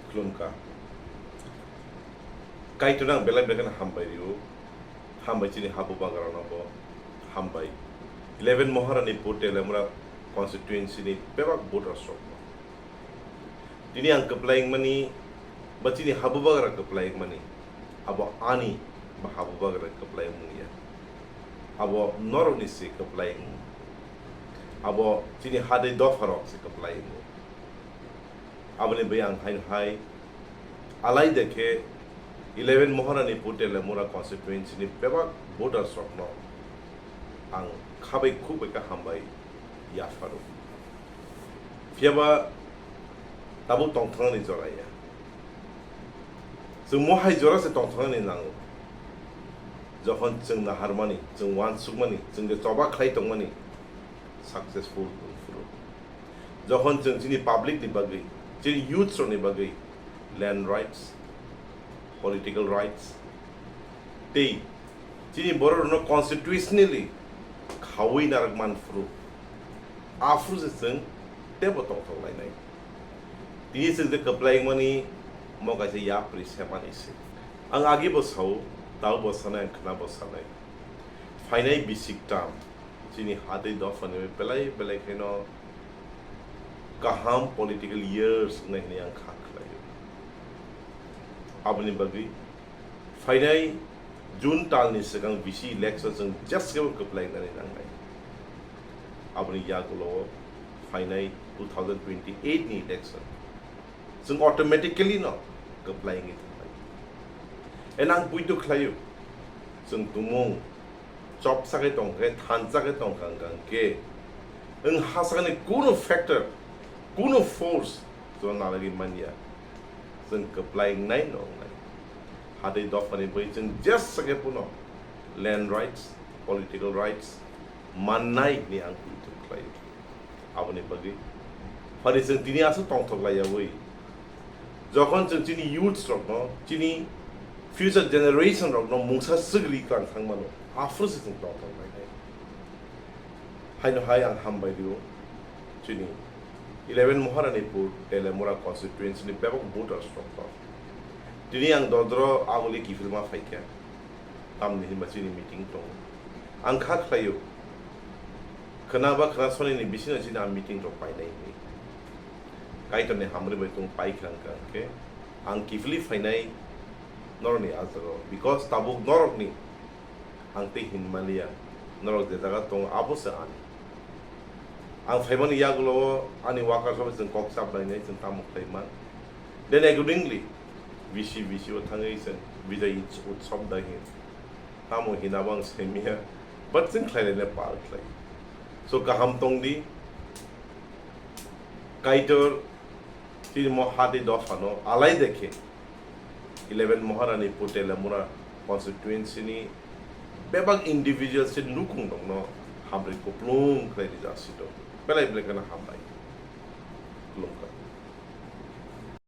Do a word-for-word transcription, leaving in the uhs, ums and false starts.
Khulumkha. Kaitorno ang belai belai kheno hambai rio. Hambai chini habubagrano bo. Hambai. Eleven Maharani Pur Telemura constituency ni bebak voters rokno. Tini ang kwplai wngmani, ba chini habubagra kwplai wngmani, abo ani ba habubagra kwplai wngmung ya. Abo norokni se kwplai wngmung. Abo chini hadai dopharok se kwplai wngmung. Aboni bai ang haino hai alaida khe eleven Maharani Pur Telemura constituency ni bebak voters rokno ang khabai khuk bai kha hambai yapharo. Phiyaba tabuk tongthangnani jora ya. Chwng mohai jora se tongthangnani nango. Jokhon chwng naharmani, chwng uansukmani, chwng je choba khlai tongmani successful wngphuru. Jokhon chwng chini public ni bagwi, chini youths rokni bagwi land rights, political rights, tei chini borok rokno constitutionally khaui narwk manphuru, aphuru se chwng teibo tongthok lainai. Tini chwng je kwplai wngmani mo kaisa yapri semani se. Ang agi bo sao, tao bo sanai, ang khna bo sanai. Phainai bisik tam chini hadai dophani belai belai kheno kaham political years wngnai hinwi ang kha khlaio. Aboni bagwi phainai June talni swkang V C election chwng jeskebo kwplai wngnani nangnai. Aboni yagulo phainai two thousand twenty-eight ni election chwng automatically no kwplai wngwi thangnai. Enang puitu khlaio, chwng tumung chopsa khe tong khe, thansa khe tong kha, hwnkha khe wng ha sakani kunu factor, kunu force chwng nalagwi manya, chwng kwplai wngnai no wngnai. Hadai dophani bai chwng jesa khe puno land rights, political rights mannai ni ang kuitu khlaio. Aboni bagwi phari chwng tini aswk tongthok laiyawi, jokhon chwng chini youths rokno, chini future generation rokno mungsa swk ri klang thang mano, aphuru se chwng tongthok lainai. Haino hai ang hambai rio chini eleven Maharani Pur Telemura constituency ni bebak voters rokno. Tini ang dodro aboni kiphilma phaikha. Tamni hinba chini meeting tongo. Ang kha khlaio, khna ba khna sonini bisingo chini ang meeting rok painai hinwi. Kaitorni hamri bai tong pai kha hwnkha hwnkhe ang kiphilwi phainai norokni ajagao, because tabuk norokni ang tei hinmaliya, norok je jaga tongo abo se ani. Ang phaimani yagulo ani workers rok chwng kok chap lainai, chwng tamo khlai man. Then accordingly V C V C o thangwi chwng Bijay Uts-, Utsav da hin. Tamo hina bo ang saimanya, but chwng khlai laina par khlai. So kaham tongdi, Kaitor chini mo hati dophano alaida khe eleven Maharani Pur Telemura constituency ni bebak individual se nukung rokno hamri kuplung khlai rijak si do. Belai belai kheno hambai. Khulumkha.